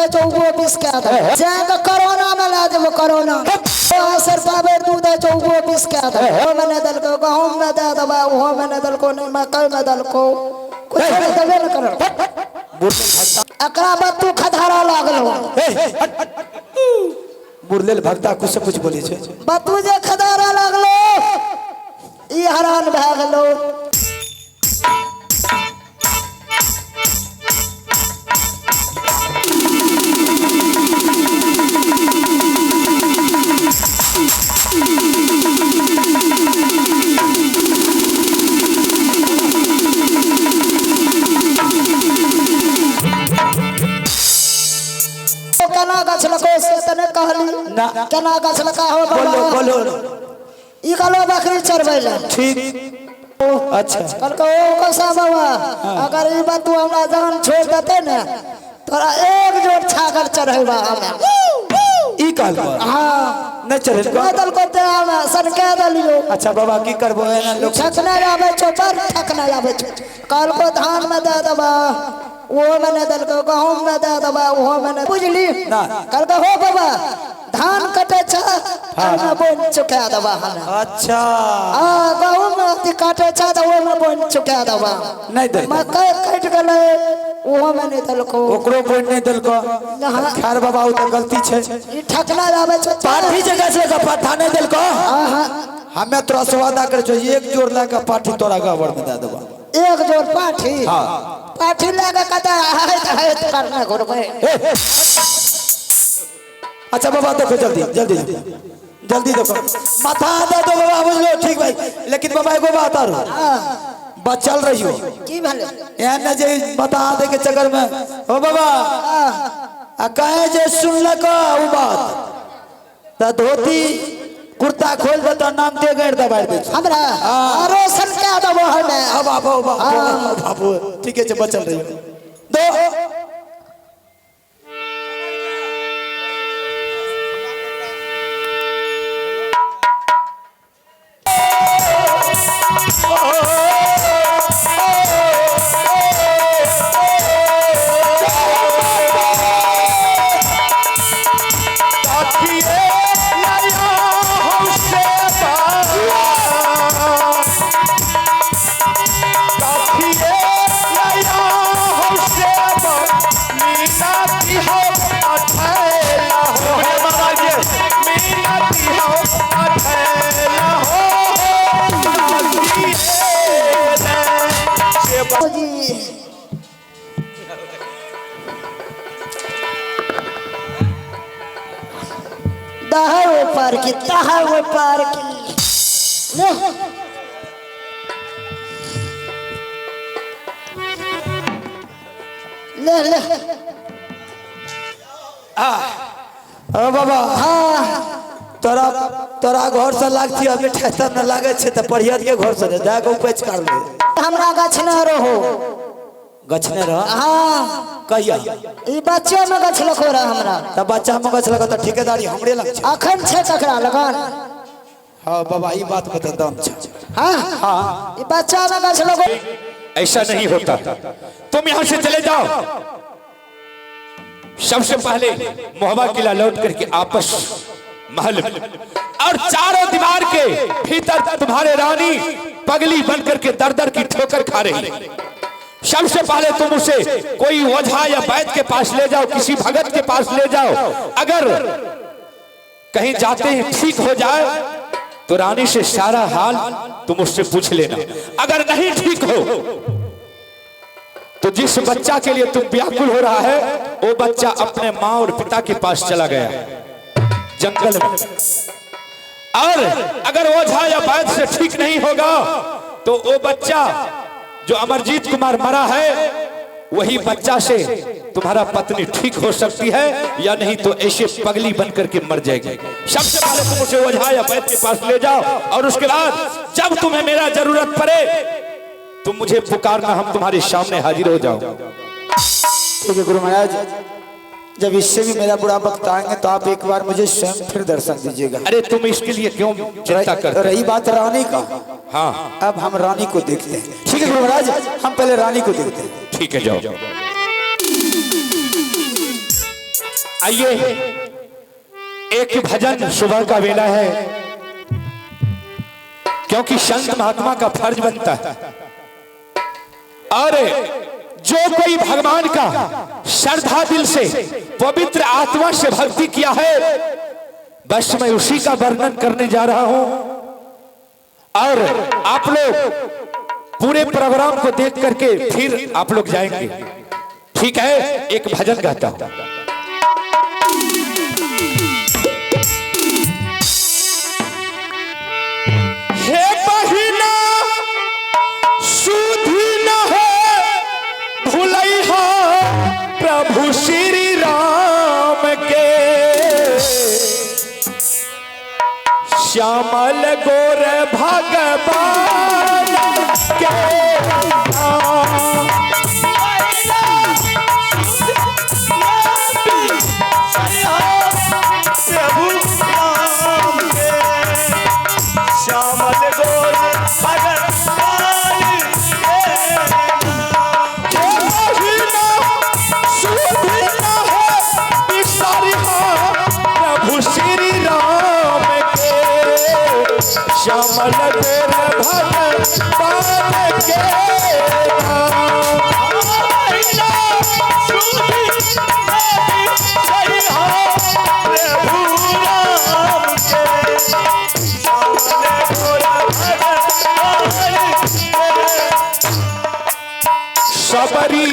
छै ओहो विष कए देबै। जाके कोरोना मे लए जेबो कोरोना। असर पाबे दूध है छै ओहो विष कए देबै। ओहो मे नहि देलको, गहूम मे दए देबै, ओहो मे नहि देलको, नहि मकई मे देलको, कुछो नहि देबे ने करल। एकरा बाद तू खधारा लागलो। बुढ़लेल भक्ता कुछ से कुछ बोले छै। बतू जे खधारा लागलो, ई हरान भए गेलो। केना गछलको से तऽ नहि कहली। ना। केना गछलका हो बाबा? बोलो बोलो। ई कहलो बकरी चरबै लए। ठीक, अच्छा। कहलकै ओ कौसा बाबा, अगर ई बात तू हमरा जान छोड़ देते ने, तोरा एक जोड़ छागर चढ़ेबा हमे। ई कहलको? हाँ। नहि चढ़ेलको? नहि देलको ते हमे सनका देलियो। अच्छा बाबा, की करबो एना लोक ठकने आबै छौ, बड़ ठकने आबै छौ। कहलको धान में दे देबा, ओहो में नहि देलको, गहूम में दे देबा, ओहो में नहि। बुझली? ना। कहलकै हो बाबा, धान कटे छै, ओहिमे बोनि चुका देबा हमे। अच्छा। आ गहूम अथी काटे छै तऽ ओहिमे बोनि चुका देबा। नहि दे। मकई कटि गेलै, ओहो में नहि देलको। ओकरो बोनि नहि देलको। हाँ। खैर बाबा, ओ तऽ गलती छै। ई ठकना आबै छै। पाठी जे गाछ लऽ पाठा नहि देलको? हाँ। हमे तोरा से वादा करै छियौ, एक जोड़ लए कऽ पाठी तोरा गबर में दए देबा। एक जोड़ पाठी? हाँ। पाठी लए कऽ कतऽ हाथ हाथ करने घुरबै? ए, अच्छा बाबा, देखो जल्दी जल्दी जल्दी देखो, माथा दे दो बाबा, बुझलो? ठीक भाई, लेकिन बाबा एगो बात आरो, बचल रहियो। की भेलै? एहन ने जे बता दे के चक्कर में हो बाबा, आ कहे जे सुनलक उ बात त धोती कुर्ता खोल दे त नाम दे गैर दबाड़ दे। हमरा रोशन कए देबो हमे। अब बाबू बाबू बाबू, ठीक है, बचल रहियो दो। जी दहा ऊपर की, दहा ऊपर की ले। ले ले। ओ बाबा। हाँ। तोरा तोरा घर से लागती अभी ठेतर न लागे छे त परियत के घर से जाके उपैच कर ले। हमरा गछ न रहो। गछने रह? हाँ। कहिया? ई बच्चे में गछ लखो रह हमरा। त बच्चा में गछ लगा त ठेकेदारी हमरे लग छे। अखन छे ककरा लगन? हाँ बाबा, ई बात में त दम छे। हाँ। हाँ। ई बच्चा में गछ लगो। ऐसा नहीं होता, तुम यहाँ से चले जाओ। सबसे पहले मोहबा किला लौट करके आपस महल में, और चारों दीवार के भीतर तुम्हारे रानी पगली बनकर के दर दर की ठोकर खा रही है। सबसे पहले तुम उसे कोई ओझा या वैद्य के पास ले जाओ, किसी भगत के पास ले जाओ। अगर कहीं जाते ही ठीक हो जाए तो रानी से सारा हाल तुम उससे पूछ लेना। अगर नहीं ठीक हो तो जिस बच्चा के लिए तुम व्याकुल हो रहा है, वो बच्चा अपने माँ और पिता के पास चला गया जंगल में। और अगर ओझा या वैद्य से ठीक नहीं होगा तो वो बच्चा जो अमरजीत कुमार मरा है, वही बच्चा से तुम्हारा पत्नी ठीक हो सकती है, या नहीं तो ऐसे पगली बन करके मर जाएगी। सबसे पहले तुम उसे ओझा या वैद्य के पास ले जाओ और उसके बाद जब तुम्हें मेरा जरूरत पड़े तुम मुझे पुकारना, हम तुम्हारे सामने हाजिर हो जाओ। ठीक है गुरु महाराज, जब इससे भी मेरा बुरा वक्त आएंगे तो आप एक बार मुझे स्वयं फिर दर्शन दीजिएगा। अरे तुम इसके लिए क्यों चिंता करते? रही बात रानी का, हाँ, अब हम रानी को देखते हैं। ठीक है गुरु महाराज, हम पहले रानी को देखते हैं। ठीक है, जाओ। आइए एक भजन सुबह का वेला है, क्योंकि संत महात्मा का फर्ज बनता है। और जो कोई भगवान का श्रद्धा दिल से पवित्र आत्मा से भक्ति किया है, बस मैं उसी का वर्णन करने जा रहा हूं। और आप लोग पूरे प्रोग्राम को देख करके फिर आप लोग जाएंगे, ठीक है? एक भजन गाता हूं। हे बहिना सुधि न है भुलैहा प्रभु श्री राम के, श्यामल गोर भगवान के नाम। प्रभु राम के, श्यामल गोर भगवान के नाम। हे बहिना सुधि न है बिसरिहा प्रभु श्री राम के, श्यामल गोर भगवान के नाम। प्रभु राम के, श्यामल गोर भगवान के। सबरी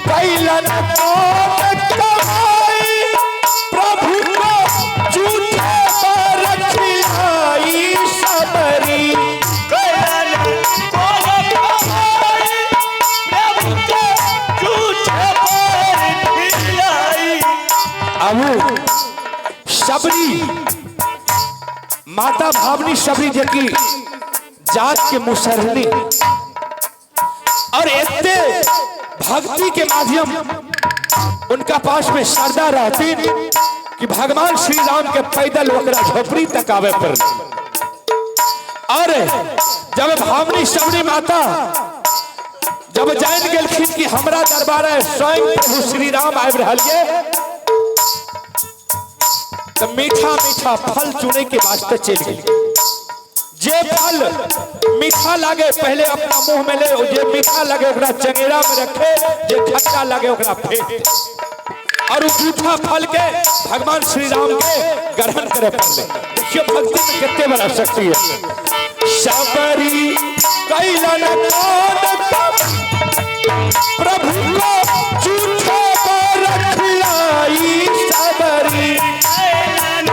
कैलन कोन कमाई, प्रभु को झूठे पर खिलाई। सबरी कैलन कोन कमाई, प्रभु को झूठे पर खिलाई। अब सबरी माता भावनी सबरी जी की जात के मुसरनी और इतने भक्ति के माध्यम उनका पास में श्रद्धा रहती कि भगवान श्री राम के पैदल ओकरा झोपड़ी तक आवे पर। और जब भावनी सबरी माता जब जान गेलखिन कि हमरा दरबार है स्वयं प्रभु श्री राम आबि रहल ये, तो मीठा मीठा फल चुने के वास्ते चल गई। जे फल मीठा लागे पहले अपना मुंह में ले, जे मीठा लगे ओकरा चंगेरा में रखे, जे खट्टा लगे ओकरा फेंक दे। और उस जूठा फल के भगवान श्री राम के ग्रहण करे पड़ले। देखियो भक्ति में कितने बड़ा शक्ति है। शबरी कैलन कोन प्रभु को झूठे पर खिलाई। शबरी कैलन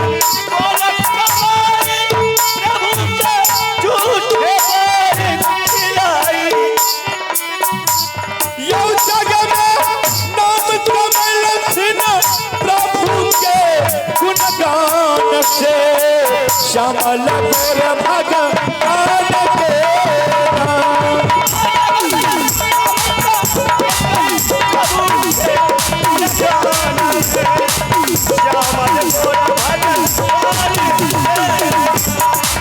कोन कमाई, प्रभु के झूठे पर खिलाई। यौ जग में नाम कमलथिन प्रभु के गुणगान से, श्यामल गोर भगवान के नाम। प्रभु के गुणगान से, श्यामल गोर भगवान के।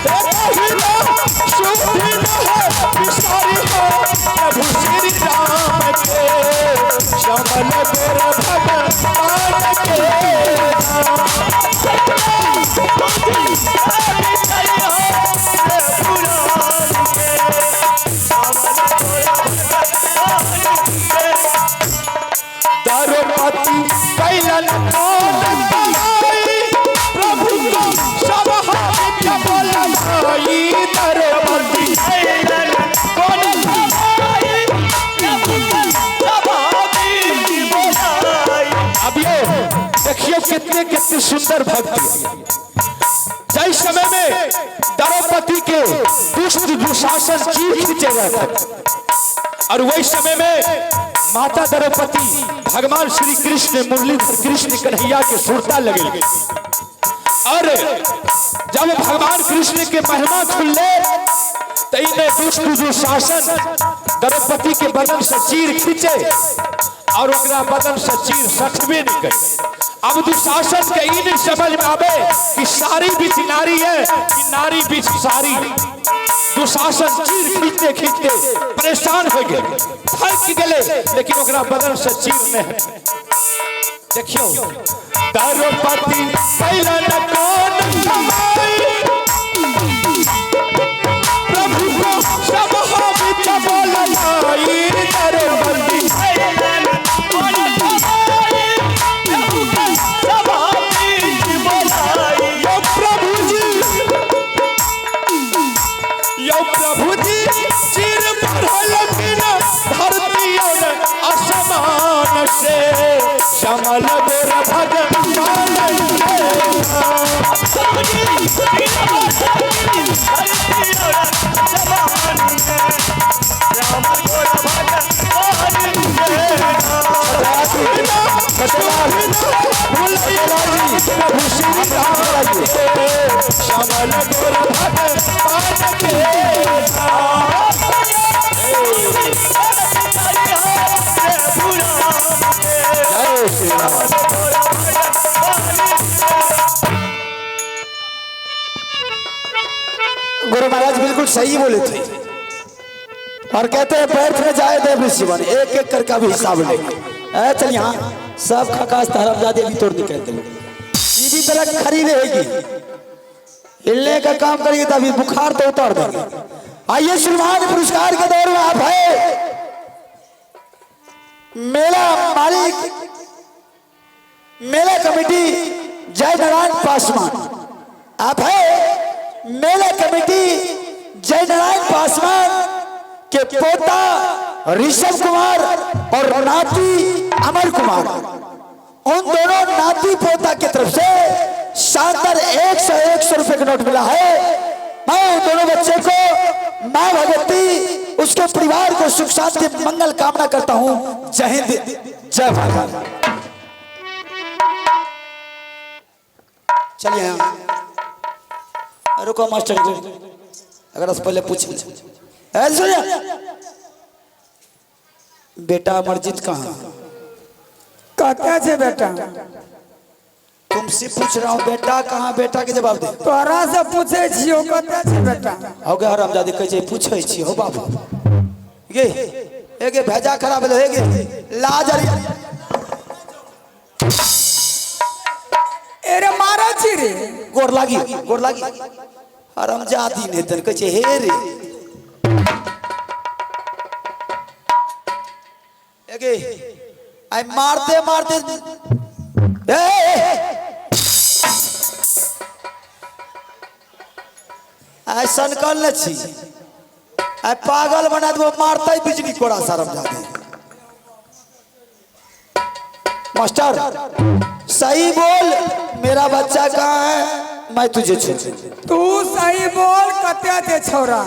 हे बहिना सुधि न है बिसरिहा प्रभु श्री राम के, श्यामल गोर भगवान के नाम। प्रभु राम के, श्यामल गोर भगवान के। द्रौपदी कैलन कोन कमाई, प्रभु को सब हाथ बोलाई। द्रौपदी कैलन कोन कमाई, प्रभु को सब हाथ बोलाई। अब ये देखिए कितने कितने सुंदर भक्ति। जय समय में द्रौपदी के दुष्ट दुशासन चीर खींचे गए थे, और वही समय में माता द्रौपदी भगवान श्री कृष्ण मुरलीधर कृष्ण कन्हैया के सुरता लगे। और जब भगवान कृष्ण के महिमा खुलले तो इन्हें दुष्ट दुशासन द्रौपदी के बदन से चीर खींचे और ओकरा बदन से चीर सटबे नहीं करे। अब दुशासन के ई नहीं समझ में आवे कि सारी बीच नारी है कि नारी बीच सारी। दुशासन चीर खींचते खींचते परेशान हो गए, थक गए, लेकिन ओकरा बदन से चीर नहीं। देखियो द्रौपदी कैलन कौन कमाई, प्रभु को सभा बिच बोलाई। द्रौपदी कैलन कौन कमाई, प्रभु के सभा बीच बोलाई। यो प्रभु जी, यो प्रभु जी चिर बढ़ल बिना धरती और आसमान से, श्यामल गोर भगवान के। प्रभु जी चिर बढ़ल धरती और आसमान से, श्यामल गोर भगवान के। प्रभु श्री राम के, श्यामल गोर भगवान के। जय श्री राम। गुरु महाराज बिल्कुल सही बोले थे और कहते हैं व्यर्थ में जाए देव ऋषिवन, एक एक करके भी हिसाब लेंगे। ए चल यहाँ सब खकास हरामजादे अभी तोड़ निकलते लोग सीधी तरह खरी रहेगी, हिलने का काम करेंगे तभी बुखार तो उतार देंगे। आइए श्रीमान पुरस्कार के दौर में आप है मेला मालिक मेला कमेटी जय नारायण पासवान, आप है मेला कमेटी जय नारायण पासवान के पोता ऋषभ कुमार और नाती अमर कुमार, उन दोनों नाती पोता की तरफ से शानदार 100 रुपए का नोट मिला है। मैं उन दोनों बच्चे को माँ भगवती उसके परिवार को सुख शांति मंगल कामना करता हूँ। जय हिंद, जय भारत। चलिए यहाँ रुको मास्टर जी, अगर उस पहले पूछ सुनिए बेटा अमरजीत कहाँ? कतऽ छै बेटा? तुमसे पूछ रहा हूँ बेटा कहाँ, बेटा के जवाब दे। तोरा से पूछे छियो कतऽ छै बेटा? हो गया हरामजादे कहै छै पूछै छी हो बाबू गे, एगे भेजा खराब भेलै हे गे लाज अरे एरे मारै छी रे। गोर लागी, गोर लागी हरामजादी ने तन कहै छै हे रे एगे आई मारते मारते ए, आई सनकल न छी, आई पागल बना देबो मारते बिजली कोड़ा हरामजादी। मास्टर सही बोल मेरा बच्चा कहाँ है, मैं तुझे छोड़। तू सही बोल कतऽ छै छौड़ा?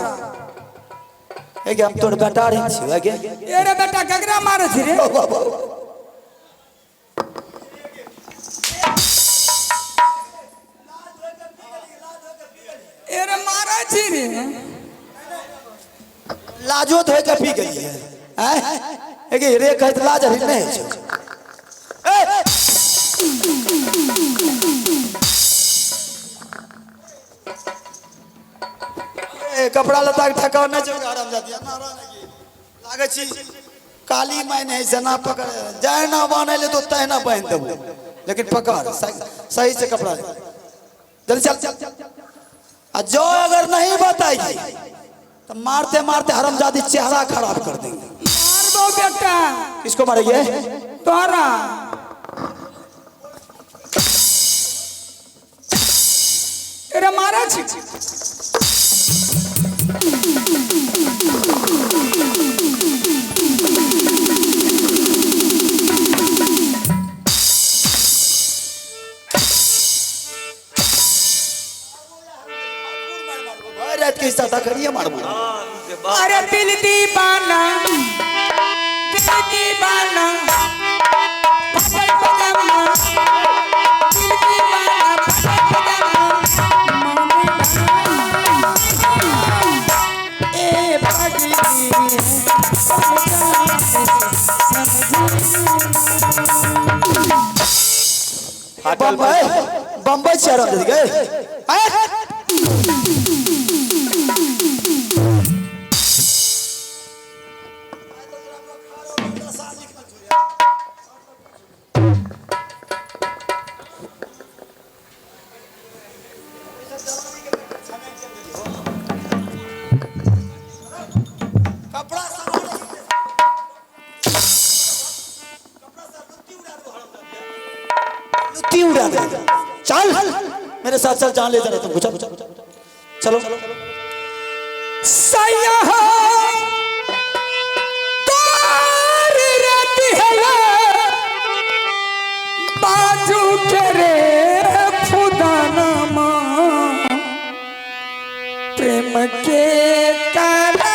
एगे हम तोर बेटा रही छी एगे। एरे बेटा ककरा मारै छी रे? एरे मारै छी रे। लाजो धोए के पी गेली है हैं? एगे रे कहत लाज हरी नहीं छै। ए कपड़ा लत्ता के ठकान नहीं छै हरामजादी लागै छी काली माय नहीं से ना पकड़ जहना बान्हे ले तो तहना बान्हि देबो, लेकिन पकड़ सही से कपड़ा जल्दी चल। आ जो अगर नहीं बताएगी तो मारते मारते हरामजादी चेहरा खराब कर देंगे। मारबो बेटा। किसको मारेंगे? तोरा। अरे मारा छी। रात के हिस्सा था करिए मारबो। अरे दिल दीवाना, दिल दीवाना, फटल पजामा, दिल दीवाना, फटल पजामा, ए पगली बम्बई बम्बई शहर में गए। ती उड़ा दे। चल मेरे साथ चल, जान ले जा रहे तुमको, चल चलो। सैया तोर रहती है बाजू के रे फुदाना प्रेम के काला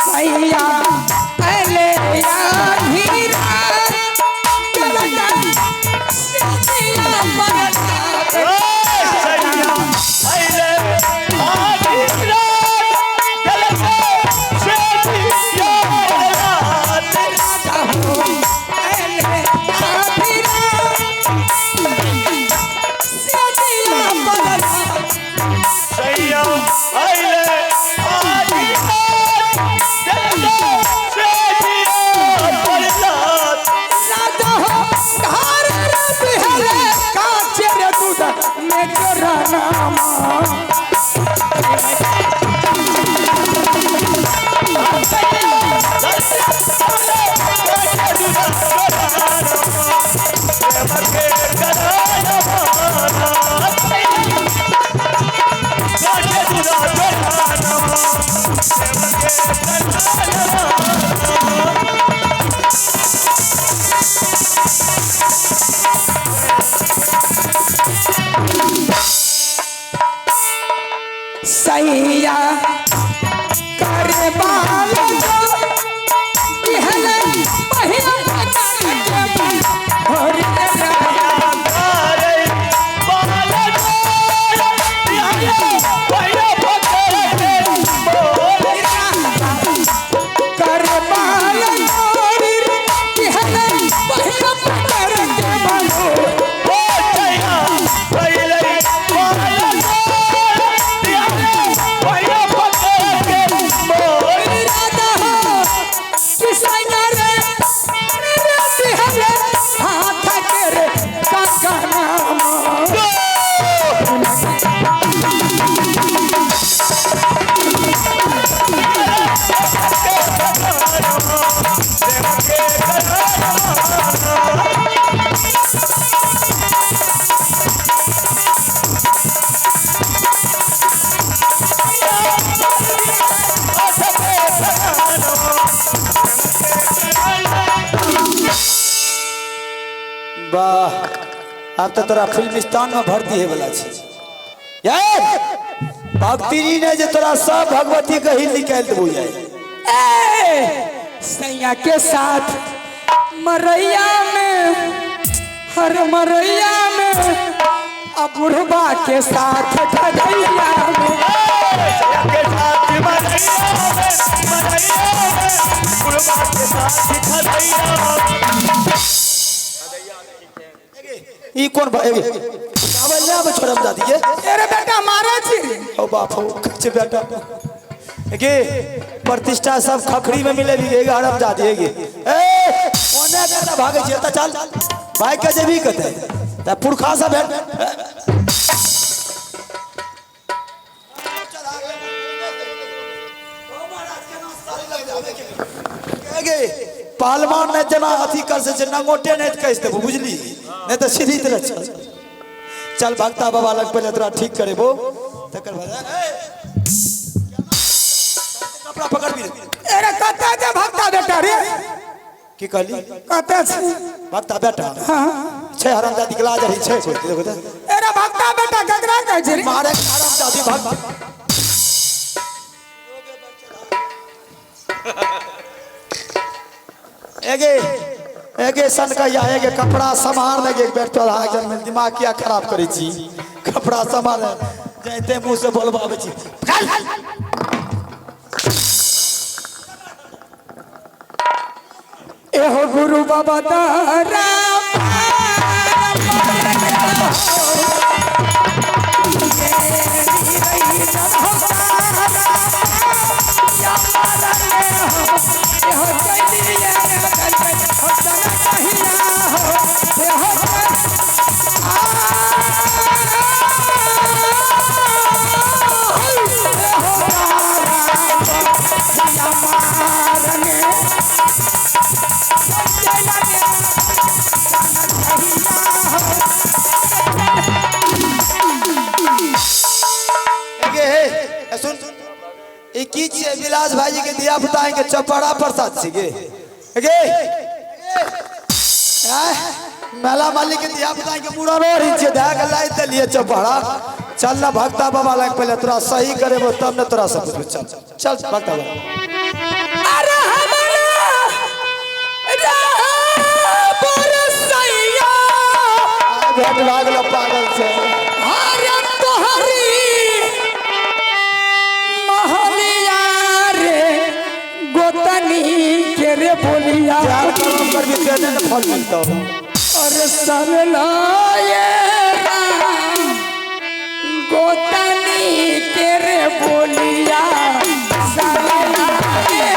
सैया अले हीरा सैया कर बाल कर बाल वाह, अब तो तोरा फिल्मिस्तान में भर्ती है वाला छे। ये भक्ति ने जे तोरा सब भगवती के ही निकाल देबो जाए। सैया के साथ मरैया में, हर मरैया में, अब बुढ़बा के साथ खगैया में। सैया के साथ मरैया में, मरैया में, बुढ़बा के साथ खगैया में। ई कौन भाई चावल ले आवे छोड़म दादी के। अरे बेटा मारा छी। ओ बाप हो कच्चे बेटा गे प्रतिष्ठा सब खखड़ी में मिले भी गे हड़प जाती है गे। ए ओने करता भागे छी त चल भाई के जेबी कते त पुरखा सब भेट। गे पहलवान ने जना अथी कर से नंगोटे नहीं कह देबो बुझली, नहीं तो सीधी तरह चल चल भक्ता बाबा लग पहले तोरा ठीक करेबो तकर बाद कपड़ा पकड़ भी। अरे कता जे भक्ता बेटा रे की कहली कता छै भक्ता बेटा? हां छै हरामजादी के लाज रही छै कोई देखो त। अरे भक्ता बेटा ककरा कहै छै रे? मारे हरामजादी भक्त एगे एगे सन का या एगे कपड़ा संभार लगे एक बेर तोरा आगे में दिमाग किया खराब करै छी। कपड़ा संभार जाइते मुंह से बोलबाबै छी। एहो गुरु बाबा तारा सुन ई की छियै विलास भाईजी के धिया पुता के चौपड़ा प्रसाद छियै गे। मेला मालिक के धिया पुता के मुड़नो रही छियै धए के लाइ देलियै चौपड़ा। चल ना भक्ता बाबा लग पहले तोरा सही करेबो तब ने तोरा सब कुछ। चल चल भक्ता बाबा। अरे हमारा बरसैया भेट लागल पागल से। अरे तोहरी महलिया रे गोतनी के रे बोलिया चार कर्म करबी तेने ने फल मिलतौ। अरे सरला ये गोतनी के रे बोलिया सरला ये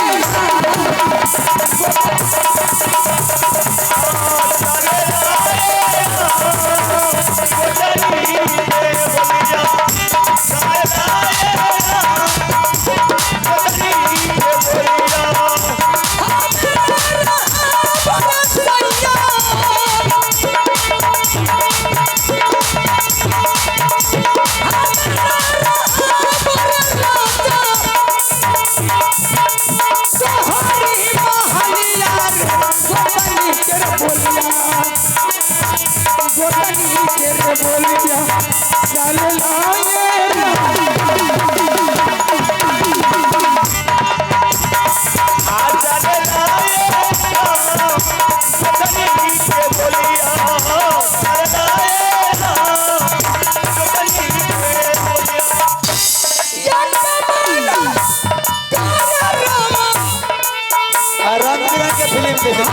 रंग बिरंग के फिल्म देखे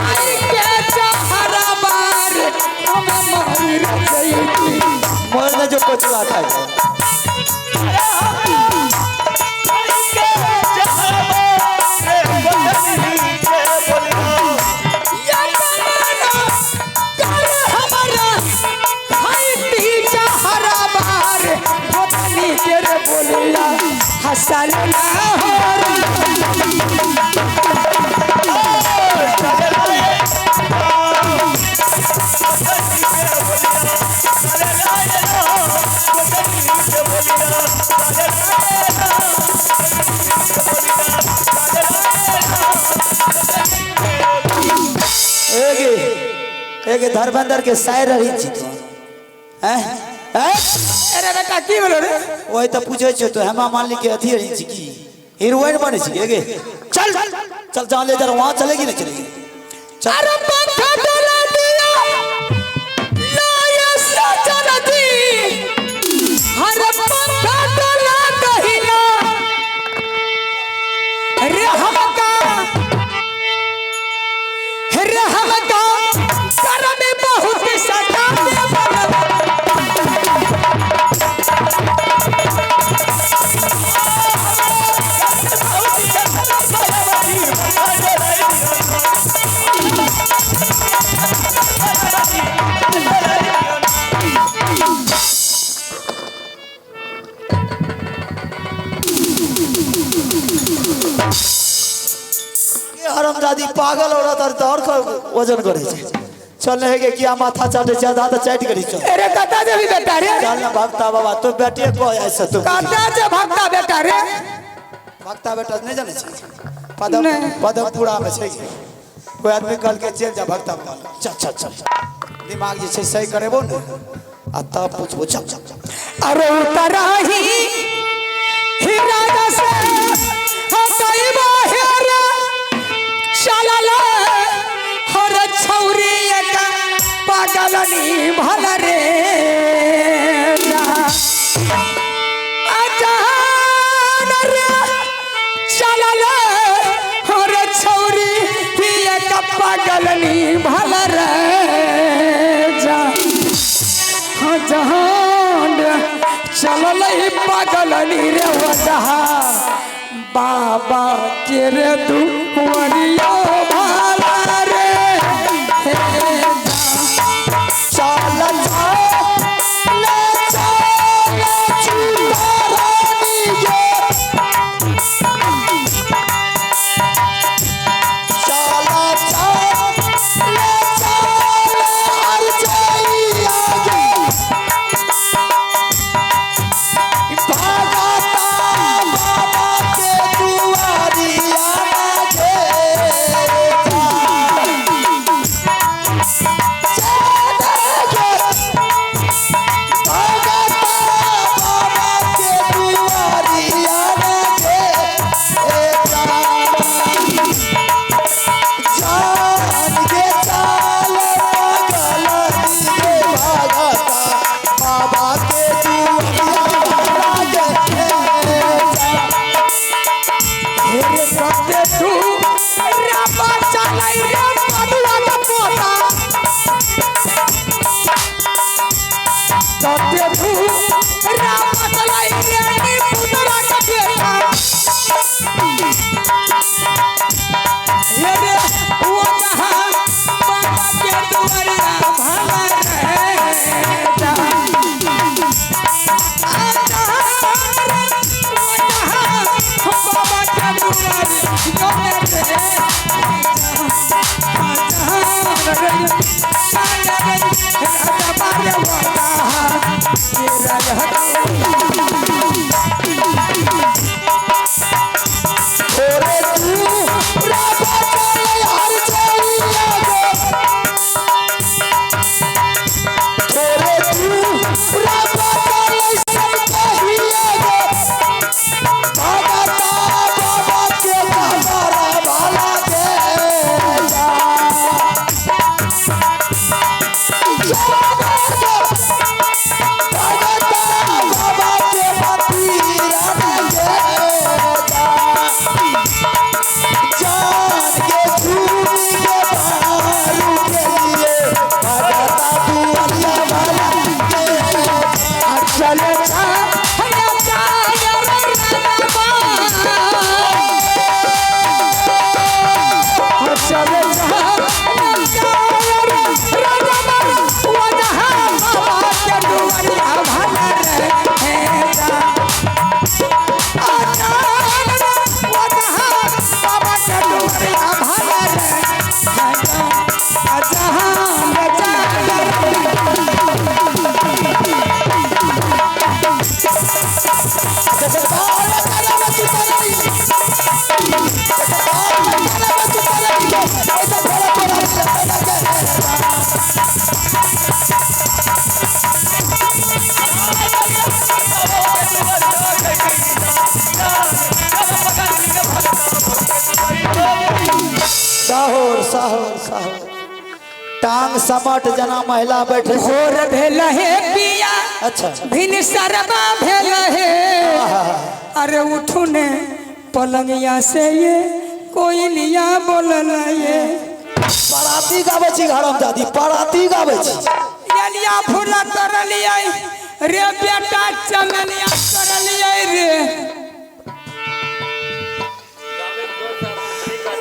मोर ने जो कोचला खाए हसल ना हो एगे धर्मेंद्र के शायर रही छी तू हैं हैं? अरे बेटा की बोलो रे? वही तो पूछे छो तो हेमा मालिनी के अथी रही छी की हीरोइन बने छी एगे। चल चल जहाँ ले जा वहां चलेगी नहीं चलेगी। चल। अरे पंखा डोला दिया लाया सजन दी हर पंखा डोला दहिना रे हमका रे हमका करम बहुत सतावे हरामजादी पागल औरत और तो और वजन करे छे। चल नहीं के किया माथा चाटे छे आधा तो चाट करी चल। अरे कता जेबी बेटा रे? चल ना भक्ता बाबा तो बेटिए को ऐसे तो कता जे भक्ता बेटा रे? भक्ता बेटा नहीं जाने छे पदम पदमपुरा में छे कोई आदमी कल के चल जा भक्ता बाबा। चल चल चल दिमाग जे छे सही करेबो ने आ तब पूछबो। चल चल अरे उतराही ही राजा से हटाइबा हेरा चलला हर छौरी का पागलनी भल रे। पागलनी भल रे जा। हाँ जहान चलल पागलनी रे वजहा बाबा के रे दुआरिया भला रे हे जा। चल चल चल चुतारानी गे चल चल चल हर जइया गे भागता बाबा के दुआरिया गे हेरे सत्य तू रबा चलै रे मधुआ के पोता सत्य तू रबा चलै रे पुतरा के बेटा हेरे वो जहां बाबा के दुआरिया भला रे जा। साहोर साहोर साहोर टांग समट जना महिला बैठे भोर भेल हे पिया अच्छा भिन सरबा भेल हे अरे उठू ने पलंगिया से ये कोयलिया बोलल ये पराती गाबै छी घरम दादी पराती गाबै छी एलिया फूला तरलियै रे बेटा चमेलिया तरलियै रे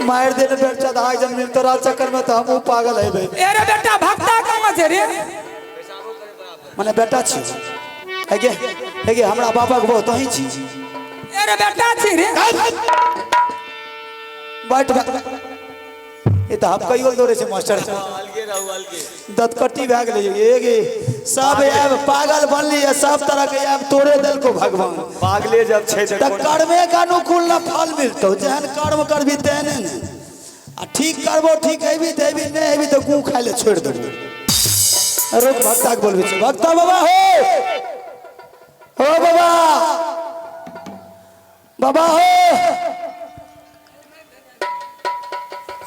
मारि देने बेर चढ़ा जमीन तोरा चक्कर में तो हमहूँ पागल हेबै ए रे बेटा भक्ता कहाँ छै रे मने बेटा छी हेगे हेगे हमरा बाबा के बहुत अहीं छी ए रे बेटा छी रे बैठ बैठ ई तऽ हम कहियो दौड़े छै मास्टर दतकट्टी भए गेलै एगे सब आब पागल बनली सब तरह के आब तोड़े देलको भगवान पागले जब छै तऽ कर्मे के अनुकूल न फल मिलतौ जेहन कर्म करबी तेहने ने आ ठीक करबो ठीक हेबी तऽ हेबी नहि हेबी तऽ गू खाइ लए छोड़ि देबो रोज भक्ता के बोलबै छै भक्ता बाबा हो हो बाबा बाबा हो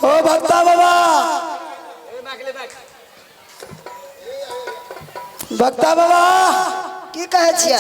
हो भक्ता बाबा भक्ता बाबा की कहै छियै?